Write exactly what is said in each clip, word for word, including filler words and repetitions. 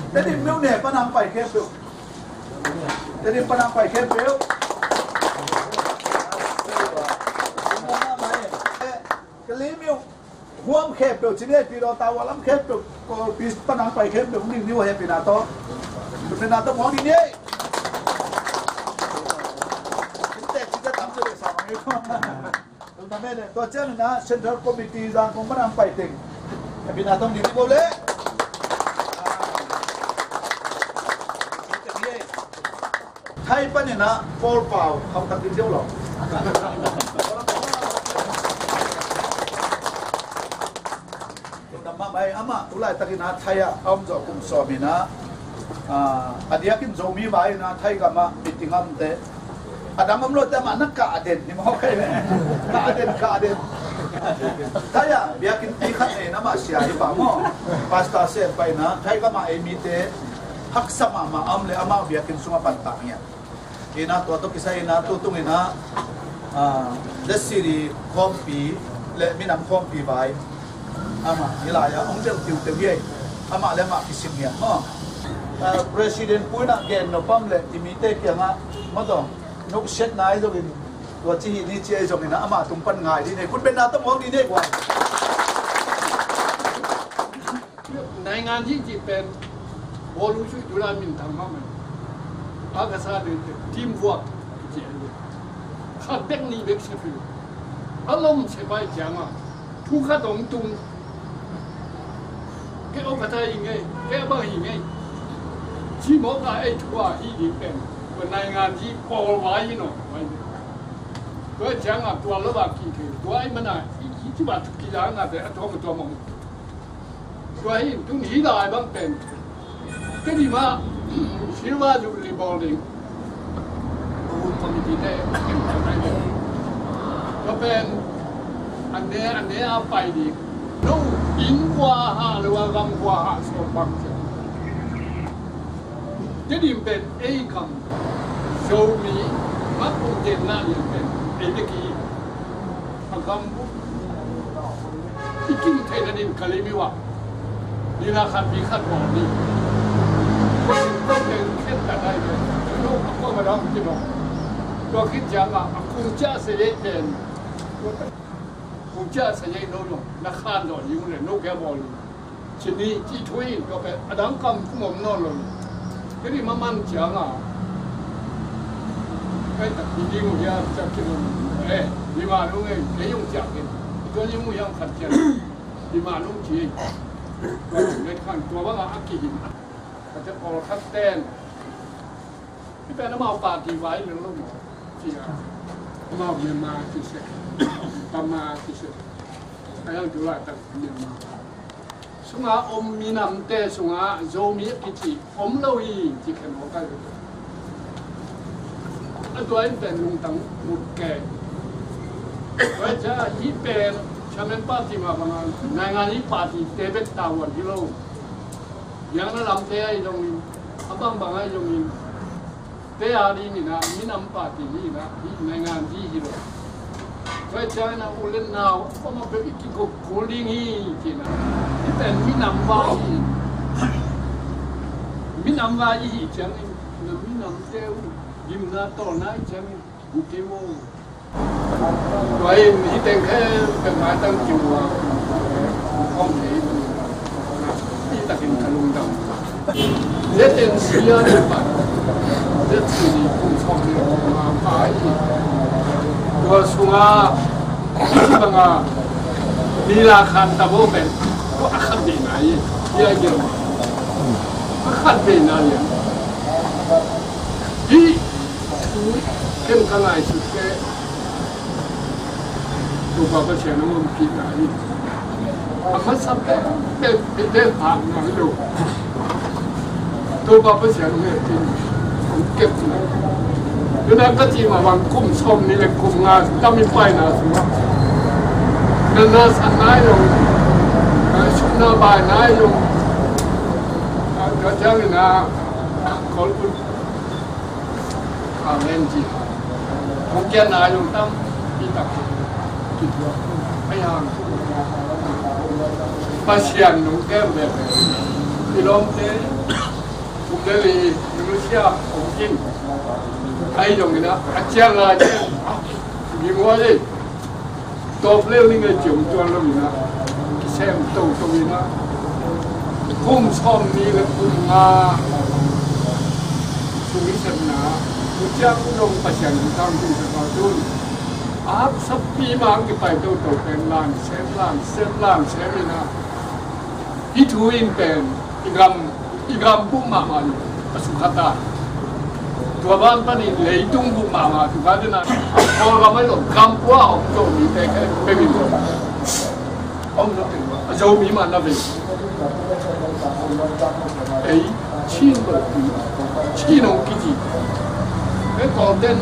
Tedim myo ne pan ang pai khempeuh. Tedim pan ang pai khempeuh. Kalimyo huam khempeuh, ci ni ei, pi lo ta wa lam khempeuh, Kawlpi pan ang pai khempeuh, hong ding ni uh a, hehpihna tawh. Hehpihna tawh hong ding ni ei. Tua ciangin ah Central Committee Zangkong pan ang pai teng, hehpihna tawh hong ding ni uh le. Thai panin ah Paul Pau, khauh tak ding deuh lo. Lungdam mahmah ei, amah tu laitakin ah Thai ah a om zawh kum sawm in ah, ah, a diakin Zomi vai in ah Thai gam ah meeting a omte. A dang om lote amah na kah den hi maw, kei le. Kah den, kah den. Thai ah biakinnpi khat nei in amah sia hi pah maw. Pastor sem pai in ah Thai gam ah ei mite haksa mahmah a om le amah biakinn sungah pantak hi a. Ina tua tawh kisai ina tutung ina, ah, ZCD khawmpi le minam khawmpi vai amah hi lai-ah hong tel tiuteu hi ei. Amah le amah kisim hiam maw? Ah, President pu ina gen nop a om le i mite kiangah maw, nopsiatna ahi zongin, tua ci hi ni ci ahi zongin amah tung pan ngai dih ni ei. Khut bengna tawh muak dih ni ei guai. Naingan hi cih pen bawlung suih tu lai minthang mahmah. A ka sa ding te teamwork ci a hi. Khat bek nih bek sia phei lo. A lom sia pai ciangah thu khat hong tung. Kei aw ka thei hi ngei, kei a bang hi ngei. Ci mawk a ei thu a hi ding pen. Tua naingan hi pawl vai hi naw vai. Tua ciangah tua lo a kithei. Tua ahih manin i ci bang thu kizang a te a tuam a tuam hong. Tua hi in tun hi lai bang pen Tedim ah Silver Jubilee bawl ding. Bawl committee te ken ken nai ding. Tua pen a ne a ne a pai ding. No inn kua hah le wa gam kua hah sawm bang cia. Tedim pen ei gam Zomi mah kong genna lian pen ei bek hi. A gam buk i kim theihna din Kalemyo ah nila khat mi khat bawl ni. Ko sin ko pen khen ta dai pen no a ko ma dam ti no. Tua khit ciangah a kung cia sa yei pen kung cia sa yei no no na khan dawh ni ung le no kia bawl ni. Ci ni, ci thu in tua pen a dang kam kum om nawn lo. Kei dih maman ciangah kei tak dih ding uh hiam ciak ci lo. Eh, dih mah nung ei, kei hong ciak in. Tua dih mu hiam khat ciak. Dih mah nung ci. Tua nung ei khan tua bangah a kihin. Ka ciak pawl khat ten. Hih pen amau party vai lel lo maw? Ci a. Amau Myanmar ci sek. Burma ci sek. A yang tu laitak Myanmar. Sunga om minamte sunga Zomi a kici om lo hi ci khen maw kai. A tua in pen lungtang mut kei. Tua cia hih pen Chairman Party mah banga naingan hih party te bek tavuan hi lo. Biakna lamte ahi zongin, a bangbang ahi zongin, te a dingin ah minam party hi in ah, hih naingan hi hi lo. Tua ciangin ah u le nau a pamah peuh i kikop kul ding hi ci in ah. Hih pen minam vai hi. Minam vai i hih ciangin na minamte uh gimna tawlna i ciangin bukei maw? Tua in hih teng khempeuh maitang kimu a om thei hi takin ka lungdam. Zet en sia ni pan zet si ni kum sawm ni ma pa hi. Tua sunga hih banga nila khan ta bo pen tua a khat be na hi. Hia gen a khat be na hi. Hih ken ka ngaihsut te Topa Pasian hong ompihna hi. A masa peuhpeuh Peter phak ngai lo. Topa Pasian hong hehpih, hong kepna. Tuna ka cih mah bang kum sawmnih le kum nga tam i paina sungah na nasan nai lo, na sukna bai nai lo. Tua ciangin ah Kawlput Amen ci. Hong kian a lungdam i tak. Ai hang. Pasian nung kem ve. I lawmte Kum le li, Malaysia, kum in. Ai dong ina, a ciang lai ciang. Gim wa le. Top le ni ngai ciang tuan lo ina. Kisem to to ina. Kum sawm ni le kum nga. Sui sem na. Ku ciang dong Pasian tang tu sa tun. Ap sapi mang kipai to to pen lang sem lang sem lang sem ina. Hih thu in pen i gam, i gam buk mahmah in a sukha ta. Tua ban panin leitung buk mahmah sukha dena. Kawlgam ahi lo gam pua om Zomite khe peuh in lo. Om lo teng lo a Zomi mah na vei. Ei Chin lo, Chin hong kici. Ei Kawlten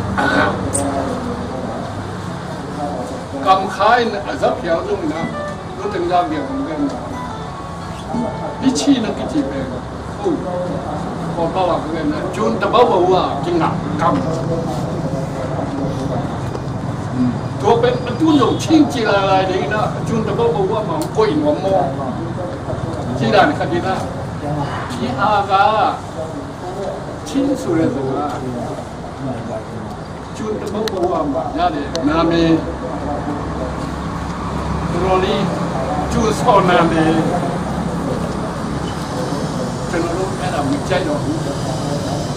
kam kha in a zak hial zong ina. Lu teng zak hial zong ina. Hih Chin a kici pen. Oh. Ko bawa ko na Cun Tabau Bawa kingak kam. Tua pen a tun zong Chin ci lailai ding ina Cun Tabau Bawa ma koih nuam maw. Ci dan khat ina. Ci a ka Chin su le zong a. Cun Tabau Bawa ma ya de na me. Roli Cun so na me. Cun lo me na mi cai lo.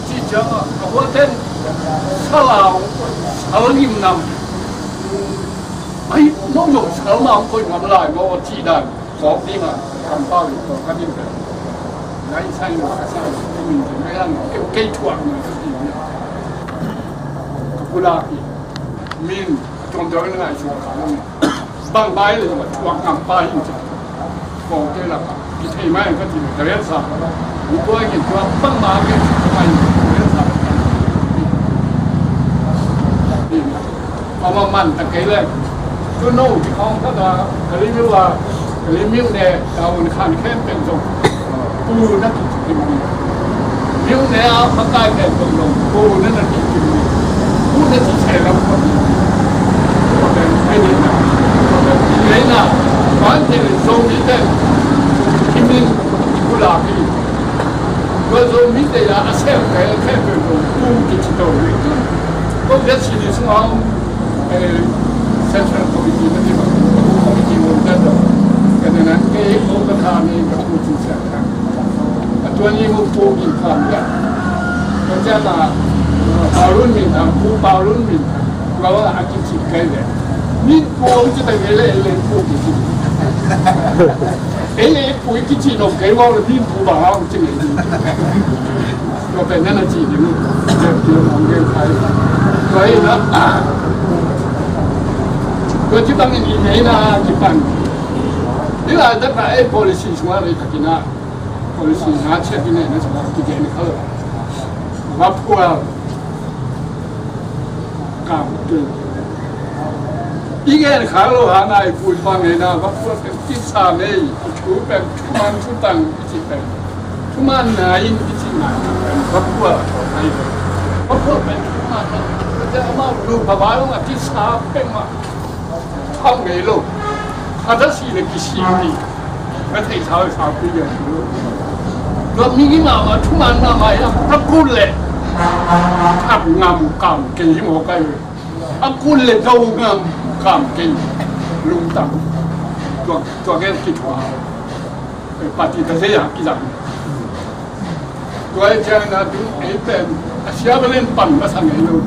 Ci ciang a hua ten salau salim nam. Ai nong zong sal ma hong koih ngam lai maw ci dan. Kawk ding a kampau in tawh ka din pen. Lai sai lo ka sai lo ka min pen ka yang kei kei thuak na ka din. Ka pulak in min a tuamtuam in ngai suak ka lo in. Bang bai le zong a thuak ngam pa in ci. Kawk ding lak a kithei mai ka ci lo ka rian sa. Ni tua in tua bang ma kei ci ka mai ka rian sa. Ama man ta kei le. Tu no ki khong ka da ka li mi wa ka li mi ne ka un khan khen pen zong. Pu na ki ki mi. Mi ne a ma kai pen zong zong. Pu na na ki ki mi. Pu na ki che la ko mi. Ko pen ai ni na. Ko pen ai ni na. Ban te le zong mi pen. Ki mi ku la ki. Tua Zomite a a sem kei a khen pen ko kum ki ci to ri tu. Ko vet si ni sung a om, eh, Central Committee na ti ma, Committee mun ta to. Ka te nan kei ko ka tha ni ka pu ci sia ka. A tua ni mu pu ki kam ya. Ko cia na, Paulun min ta, pu Paulun min ta. Tua a ki ci kei le. Ni pu ci ta kei le, le pu ki ci. Ei le pu i kici nop kei maw le min pu bang a hong ci ngei ding. Tua pen na na ci ding. Tua pen hong gen kai. Tua hi na. Tua ci bang in i mei na ci pan. Ni la ta ka ei policy sung a rei ta ki na. Policy na check in na sung a ki gen kha lo. Va phual. Kam tu. I gen khak lo hang a i pu i pa ngeina va phual pen kisa mei, i thu pen thuman thutang i ci pen. Thuman nai in i ci nai pen va phual a thawn nai pen. Va phual pen thuman nai. Tua ciang amau lu pa vai ong a kisa pen mah. Kham ngei lo. A ta si le kisi ni. Ka thei sau sau pi ya. Tua mi ngi ma ma thuman ma ma ya. Ka kul le. Kham ngam kam kei hi mo kai. A kun le tau ngam kam kei lungtang. Tua, tua gen ki tua. Party ta se ya ki zang. Tua e ciang na tu ei pen a sia ba len pan ma sang ei lo.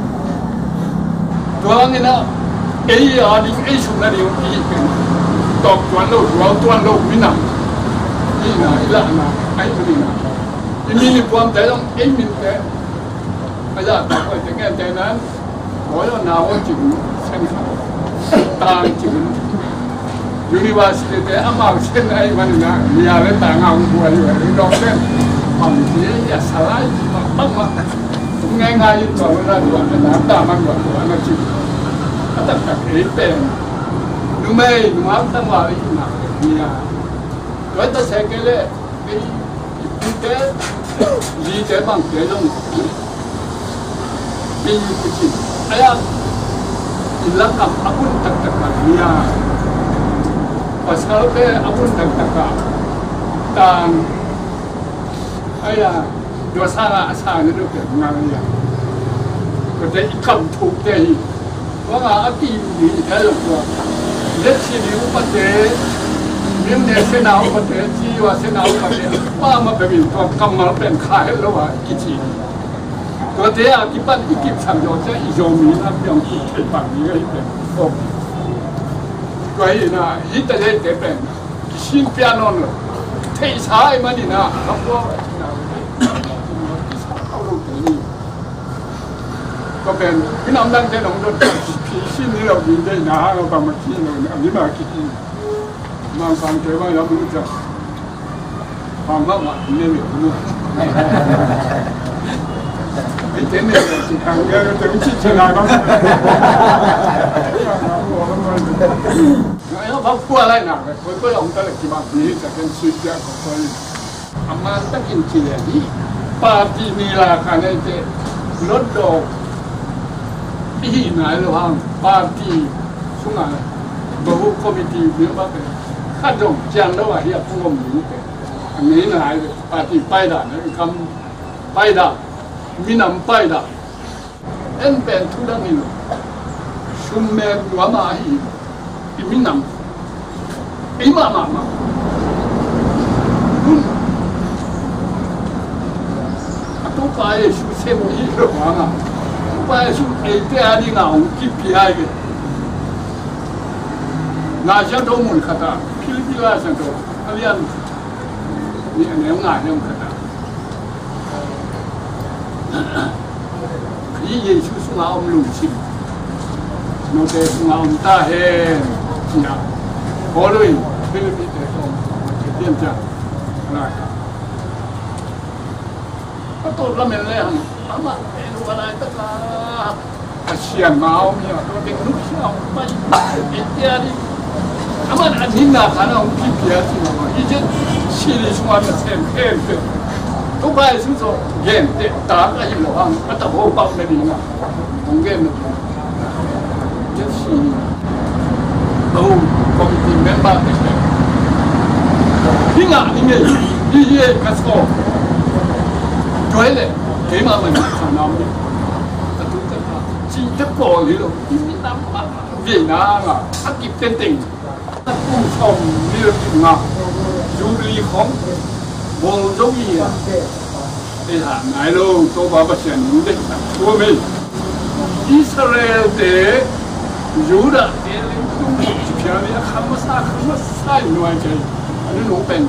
Tua ngi na ei a ding ei sung na ding i pen. Tok tuan lo, tua tuan lo mi na. I na, i la na, ai tu ni na. I mi ni puam te long, ei min te. A ya ta ko te ngen te nan. Oi, na o cing sen kha. Tang cing. University te amau sen ai man na, nia le tang a hong buai ua, i dok sen. Pam ci ya salai ci bang bang ma. Ngai ngai in tua na dua na ta man dua dua na cing. A tak tak ei pen. Numei, numei tang wa i na, nia. Tua ta se ke le, ei, i te, i te bang te long. Pi kici. Aya. I lakam a bun taktak a nia. Pasal te a bun taktak a. Tang. Aya. Tua sangin a sang na deuh pen ngal hi a. Tua te i kam thuk te hi. Tua nga a kim ding i thei lo tua. Letsi ni upate, mim ne sena upate, ci ua sena upate, pa ma pe min tua kammal pen kha het lo a kici. Tua te a kipan i kip sang zo cia i Zomi na piang kip thei pang ni hi pen. Tua hi na, hi ta le te pen. Kisin pia nawn lo. Theihsa ai manin ah, ka pua na, kisa kau lo te ni. Ka pen, minam dang te nong dot, kisin ni lo ding te na, ha, lo pa ma ki lo, a mi ma ki ki. Mang sang te ma lo mu ja. Mang ma ma, ne me mu. Ai te ne, te kang ya, te mu chi chi na ma. Ngai hong phak phua lai nak le, koi koi hong ta le kibang hi, sa ken sui pia ko koi. A man takin ci le hi, party ni la ka nei te, lot dawk i hi nai lo hang, party sunga, bahu committee member te, khat zong ciang lo a hi a phung om ni te. A nei nai le, party paida, ne kam paida, minam paida. En pen thu dang hi lo. Sum men nuam a hi lo. I minam. I mah mah mah. Hun. A Topa Jesu sem hi lo hang a. Topa Jesu eite a ding a hong kipia hi ve. Nga sia do mun khat a. Philippi la sia do. A lian. Ni a neu nga neu khat a. Hih Jesu sungah om lungsim note sungah om ta hen. Cia Paul in Philippi te tawh pian cia. Alright. Ka tawh lamen le hang amah pen uh a laitak a Pasian ma om hi a, tua teng nusia hong pai, etia ding. Aman a nitna khan a hong kipia ci lo a, i cih sili sungah nasem khempeuh. Topa Jesu tawh genteh tak ahi lo hang, a tawh ho pau na ding a hong gen na ding. Cih sili. Ahu, committee member te te. Hi ngah ni ngei, hi hi ei ka sawm. Tua hi leh, keimah man ngah sa nam ding. Ka tu ka ta. Cihte pawl hi lo, i minam mah veina ngah a kip tenteng. A kum sawm ni lo kip ngah. Jubilee khawng bawl zo hi a. Ei hah nai lo, Topa Pasian in deihsak thum hi. Israel te, Judah te, lengtung ci phial hi a, khang masa, khang masa i nuai kei. A nunung pen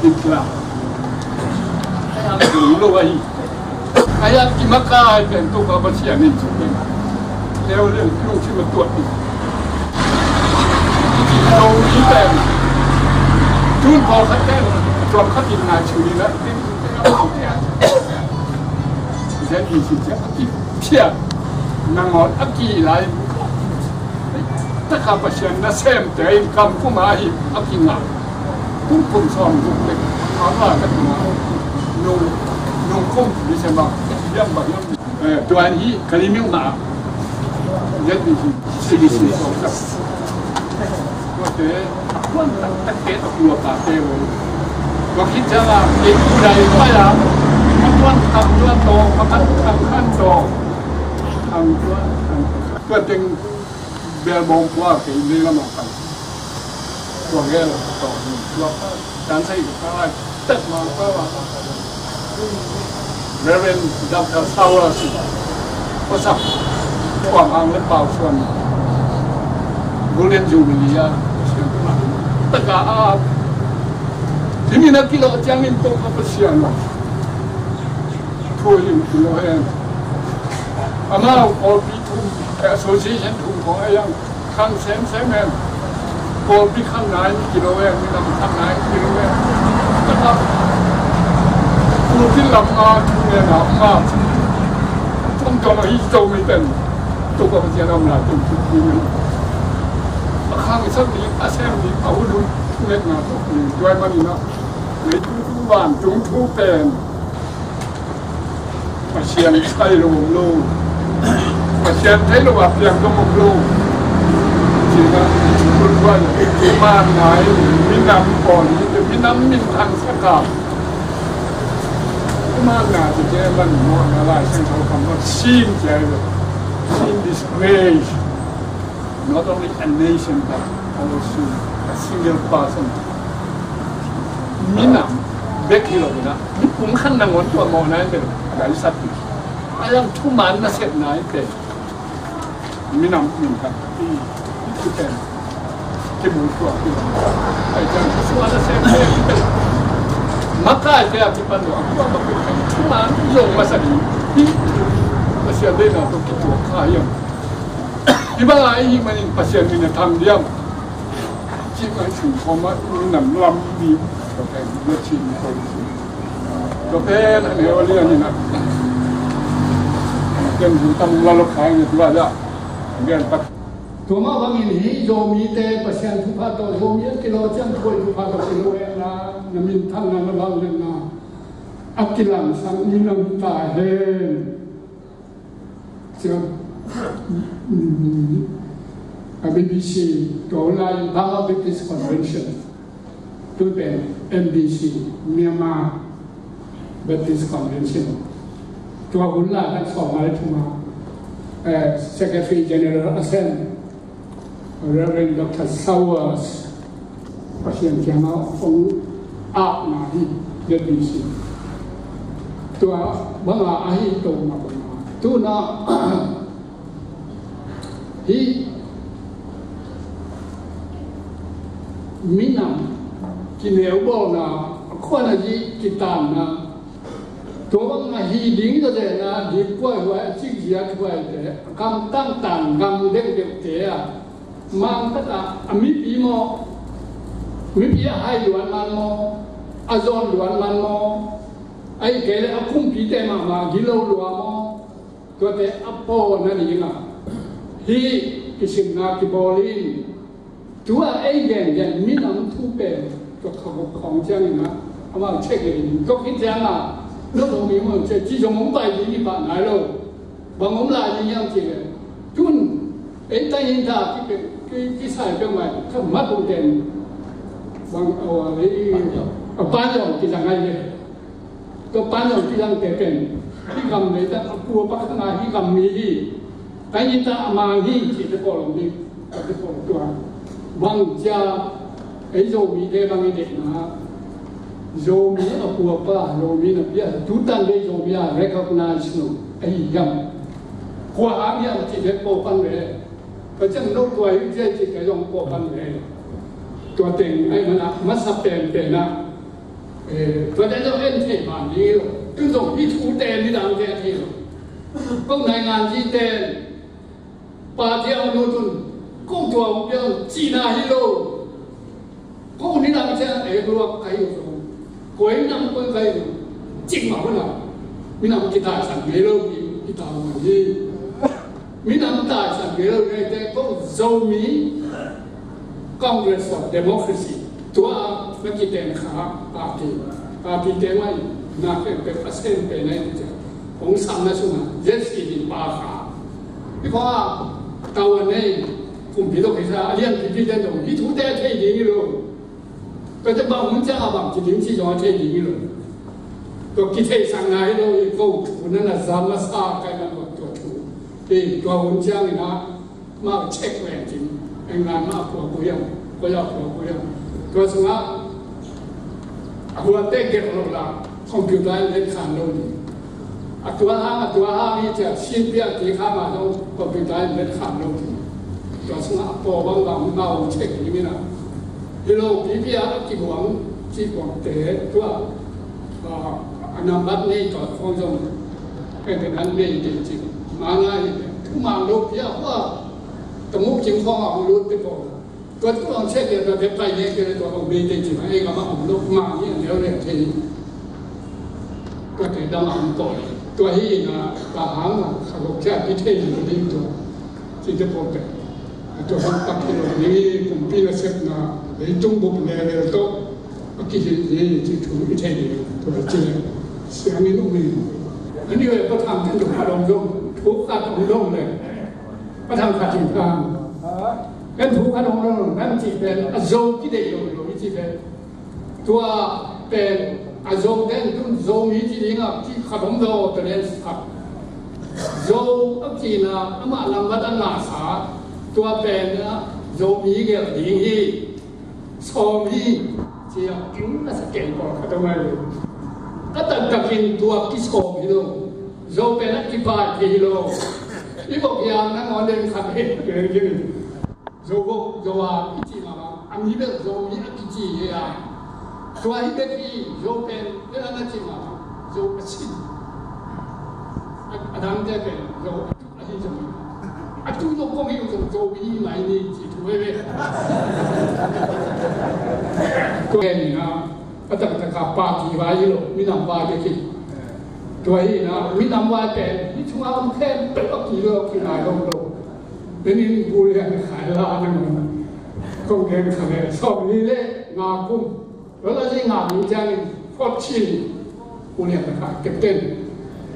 Hitler. Ai hang lo ahi. Ai a kimakai pen Topa Pasian in ci pen. Leu leu lungsim a tuat hi. Lo hi pen. Tun pawlkhat pen tuam khat in ngai cu ni la. Zen hi ci cia a ki phiat. Nangawn a ki lai. Taka Pasian nasemte in kam kum a hi a kingah. Kum kum sawm guk le a va ka tuma nung, nung kum December hiam bang hiam. Eh, tuan hi ka limit ma. Yet ni hi, si di si sawm tak. Tuate, tuan tak tak te a kua ka te wo. Tua khit ciang a, kei ku dai pai a, ma tuan tak tuan to, ma kan kan kan to. Kan tuan, kan tuan teng. Bel bawng pua kei lei lamah pan. Tua gel a tawh ni tua pa tan sai ka lai tek ma pa wa. Reverend Doctor Saura si. Ko sak. Kuam ang le pau suan. Golden Jubilee a. Taka a. Timi na kilo ciangin Topa Pasian. Thu in kilo hen. Amau pawlpi thum, eh, association thum khawng a yang khang semsem hen. Pawlpi khang nai ni kilo hen, minam khang nai ni kilo hen. Kata, pulpit lam nga thu ngen a nga. Tuamtuam ahi Zomi pen Topa Pasian a om lai pen thu ngen. A khang sak ni, a sem ni, a hun hun thu ngen nga tawh ni. Tua ahih manin a, leitung thu vantung thu pen Pasian thei lo om lo. Pasian thei lo a piang zong om lo. Cina, kun kuan, kuman nai, minam pawl, minam minthang sak a. Thumanna ci ciang bang mawhna Lai Siangtho kam bang sin ci a hi lo. Sin disgrace not only a nation but also a single person. Minam bek hi lo na, mi pumkhat nangawn tua mawhna in bek a daisak hi. A yang thuman nasepna in bek minam min khat i, i pen kimu tua ki lo. Ai cang Jesu a nasem pen makaite a kipan lo a kua ba pen thuman zong masa ding hi. Pasian deihna tawh kituak kha hiam? Hi bang a i hih manin Pasian min a thang diam? Cih mai sung khawm a minam lam ding tua pen na cin ko ding. Tua pen a neu a lian in a ken hu tam la lo khai nge tua ja. Gen pat. Tua mah bangin hih Zomite Pasian thupha tawh, Zomi a kilawh ciang Kawlgam thupha tawh kilawh ekna, na minthanna, na vangliatna a kilangsak minam ta hen. Cia, mm, a B B C, tua lai Burma Baptist Convention, tu pen M B C, Myanmar Baptist Convention. Tua hun lai kan sawm lai thuma, eh, Secretary General a sem, Reverend Doctor Sowers, Pasian kiangah hong apna hi, Z B C. Tua banga ahi to ma banga. Tuna hi minam kineu bawlna, khuana ji kitanna, tua bang a hi ding zawzehna, dip kuaihuai, a cikziat huaite, a kam tangtang gam deuhdeuhte a, mangkhat a, a mipi maw, mipi a hai luan man maw, a zawn luan man maw, ahih kei leh a kumpite mahmah gilo lua maw, tuate a pawlna dingah hih kisimna kibawl in. Tua ei gengen minam thu pen tua kha guk khawng ciangin ah amau check leh in, tua khit ciangah no Zomi mah ci, ci zong hong pai ding i pah nai lo. Bang om lai ding hiam cih leh tun ei Tainta ki, ki, kisai peuhmah kha mat ung ten bang a, a pan zong kizang ai leh. Tua pan zong kizangte pen hih gam leitang a kua pa khat na hih gam mi hi. Tainta a mang hi cihte pawl om ding. Tate pawl tua bang cia ei Zomite bang i deihna, Zomi a kua pa, Zomi na pia, tutan dei Zomi a recognize lo ahi hiam? Kua hang hiam cihte pawl pan ve. Ka ciang no tua hi cia cihte zong pawl pan ve. Tua teng ai mana masa penpen ah Eh, tua dan zong en thei ban ding hi lo. Tu zong hih thute nidang te a thei lo. Ko naingan zite party a om lo tun ko tua hong piang cihna hi lo. Ko nidang te a ek luak ka hi lo. Koi nam koi ka hi lo. Cik mah hun a minam kitaisan ngei lo, kitaisan hi. Minam taisan ngei lo, ngei te ko Zomi Congress for Democracy, tua a na kiten kha party, party te mai na pek pek a sen pe na in cia. Hong sam na sung a Z C D pa kha. Hi kha tau a nei kumpi to kisa a lian pipi ten dong hi thute thei ding hi lo. Tua te bang hun ciang a bang ci ding ci zong a thei ding hi lo. Tua kitheihsakna hi lo hi ko thu na na za masa kai na tua thu. Hi tua hun ciang in a ma check len cin. England ma kua kua hiam, kua hiam kua kua hiam. Tua sungah a hua te gek lo la computer in let khan lo ding. A tua hang, a tua hang hi cia, C P R ti kha ma zong computer in let khan lo ding. Tua sungah a paw bang bang ma hong check ding hi na. Hi lo, pipi a kibuang, kibuang te, tua, a, a nambat nei tua khong zong, pen pen an nei te ci. Ma na hi, thu mang lo pi a hua, ta muk cing khong a hong lut te paw. Tua tu ang siat lian tua te pai lian te tua ang bei te ci ma, ei ka ma ang lo ma ni ang leo lian te ni. Tua te dang ang ko. Tua hi na ka hang a ka lo kia ki te ni ding tua. Ci te po te. Tua hang tak ki lo ni kumpi na sep na leitung bup level tawh a kihi ni ci thu i thei ni. Tua ci le siang in um hi. Anyway, pa thang ten tua ka dong dong. Thu ka dong dong le. Pa thang ka ting thang. Kan thu khat hong dong, kan cih pen a zo kideih lo lo i cih pen. Tua pen A Zote in tun Zomi ci ding a ci khat om lo, tua den khat. Zo a cihna amah lambat a ngahsa, tua pen a Zomi gelh ding hi. Sawm hi, ci a king a sa keng pawl khat om ai lo. A taktakin tua kisawm hi lo. Zo pen a kipai thei hi lo. I bok hiang nangawn den khat hi, tua hi. Zo bok, Zo a i cih mah bang, a mi bel Zomi a kici hi a. Tua hi bek hi, Zo pen, bel a na cih mah bang, Zo a sin. A, a dangte pen, Zo a tu, a hi Zo. A tu Zo kong hi Zo, Zomi mai ni ci thu hi bek. Tua hi na, a taktak a party vai hi lo, minam vai bek hi. Tua hi na, minam vai pen, hi chunga om khempeuh a ki lo, ki nai lo lo. Tua hi na Pu Lian Khai la na ngawng. Kong gen kha le, sawm ni le nga kum. Tua la zi nga ni ciangin forty ni. Pu Lian Khai captain.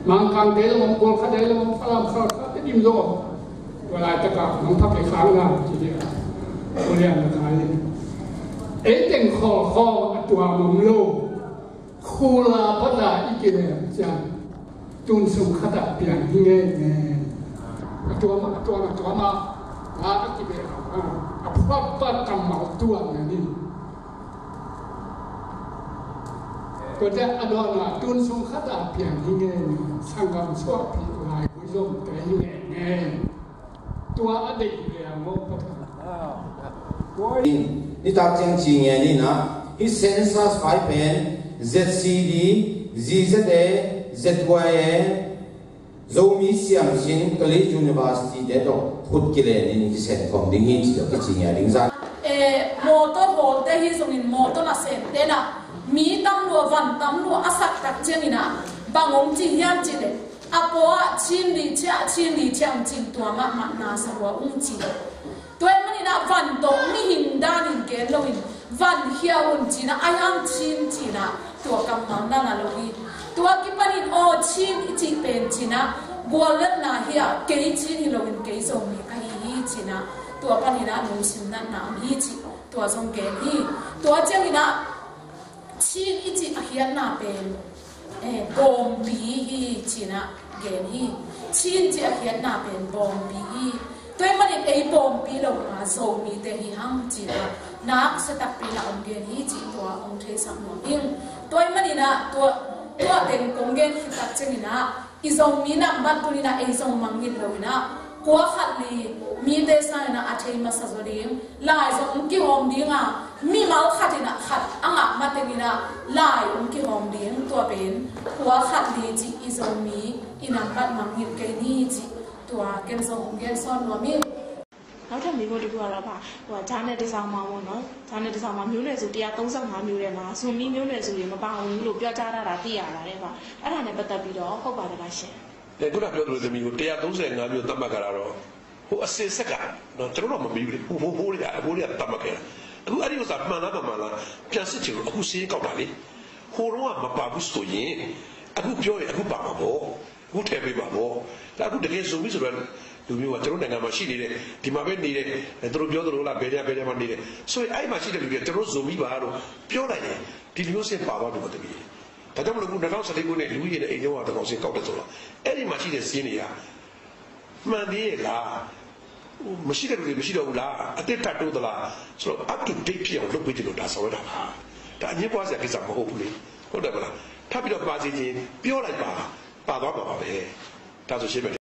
Mangkangte la ngawng, Kolkate la ngawng, Falam, Khalkha te dim lo. Tua laitak a, nong pha kei khang na, ci dia. Pu Lian Khai. Ei teng khawl khawl a tuam om lo. Khula pata i kilem ciang, tun sung khat ah piang hi ngei ngei. A tuam, a tuam, a tuam a, la a kibe a, a phuak pa kammal tuam ngei ni. Tua te a dawn a, tun sung khat ah piang hi ngei ngei. Sanggam suahpih lai, Buddhism te hi ngei ngei. Tua a deih ve a ngawh Pathian. Nitak ciang ci ngen in ah, hih census file pen Z C D, Z Z A, Z Y A, Zomi Siamsin, Kalay University te tawh khut kilen in kisen khawm ding hi ci tawh kici ngen ding zan. Eh, mawtaw hawlte hi zongin mawtaw nasemte na mi tam lua, van tam lua a sak tak ciangin ah bang om ci hiam cih leh, a paw ah Chin li ciah, Chin li ciah hong cin, tua mahmah na sa lua ung ci. Tua ahih manin ah van tawh mihing danin gen loin van khia un ci-in ah, a hiang Chin ci-in ah tua kammal na ngah lo hi. Tua kipanin aw Chin i cih pen ci-in ah gualletna hi a, kei Chin hi loin kei Zomi ahi hi ci-in ah tua panin ah lungsim natna om hi cih tua zong gen hi. Tua ciangin ah Chin i cih a khiatna pen, eh, bawmpi hi ci-in ah gen hi. Chin cih a khiatna pen bawmpi hi. Tua ahih manin ei bawmpi lo a Zomite hi hang ci-in ah naksia takpi in ah hong gen hi cih tua hong theisak nuam ing. Tua ahih manin ah tua, tua teng kong gen khit tak ciangin ah i Zomi nambat tuni-in ah ei zong mangngilh lo-in ah, kua khat li mite sangin ah a thei masa zaw ding, lai zong hong kihawm ding a, mimal khat in ah khat a ngah matengin ah lai hong kihawm ding, tua pen kua khat li cih i Zomi i nambat mangngilh kei ni cih tua ken zong hong gen sawn nuam ing. နောက်ထပ်မေးခွန်းတစ်ခုကတော့ပါ ဟိုကဒါနဲ့တစောင်းမပေါ့နော်ဒါနဲ့တစောင်းမမျိုးနွယ်စု135မျိုးထဲမှာဇိုမီးမျိုးနွယ်စုတွေမပါဝင်ဘူးလို့ပြောကြားထားတာသိရပါတယ်ပါအဲ့ဒါနဲ့ပတ်သက်ပြီးတော့ဟုတ်ပါသလားရှင် အဲခုနပြောသလိုသမီးကို135မျိုးသတ်မှတ်ကြတာတော့ဟိုအစစ်ဆက်ကနော်ကျွန်တော်တို့မပြီးဘူးလေဟိုဟိုဟိုတွေကဟိုတွေကသတ်မှတ်ခဲ့တာအခုအဲ့ဒီဥစ္စာမှန်လားမမှန်လားပြန်စစ်ချင်လို့အခုစင်းကောက်တာလေဟိုတော့ကမပါဘူးဆိုရင်အခုပြောရင်အခုပါမှာပေါ့အခုထည့်ပေးမှာပေါ့ဒါအခုတကယ်စုံပြီးဆိုတော့လူမျိုးကကျွန်တော်နိုင်ငံမှာရှိနေတဲ့ဒီမှာပဲနေတဲ့သူတို့ပြောသလိုလားဘယ်နေရာဘယ်နေရာမှာနေတယ်ဆိုရင်အဲ့မှာရှိတဲ့လူတွေကကျွန်တော်စုံပြီးပါလို့ပြောလိုက်ရင်ဒီလူမျိုးစစ်ပါသွားတယ်ပေါ့တကယ်ဒါကြောင့်မလို့အခု2014ခုနှစ်လူကြီးရဲ့အိမ်ကျောင်းကတကောင်စစ်ကောက်တယ်ဆိုတော့အဲ့ဒီမှာရှိတဲ့စင်းတွေက မှန်သေးရဲ့လားမရှိတဲ့လူတွေမရှိတော့ဘူးလားအသစ်ထပ်တိုးသလားဆိုတော့ up to date ဖြစ်အောင်လုပ်ပေးတယ်လို့ဒါဆောင်ရတာပါဒါအငြင်းပွားစရာကိစ္စမဟုတ်ဘူးလေဟုတ်တယ်မလားထပ်ပြီးတော့ပါစီခြင်းပြောလိုက်ပါပါသွားမှာပါပဲဒါဆိုရှင်းမယ်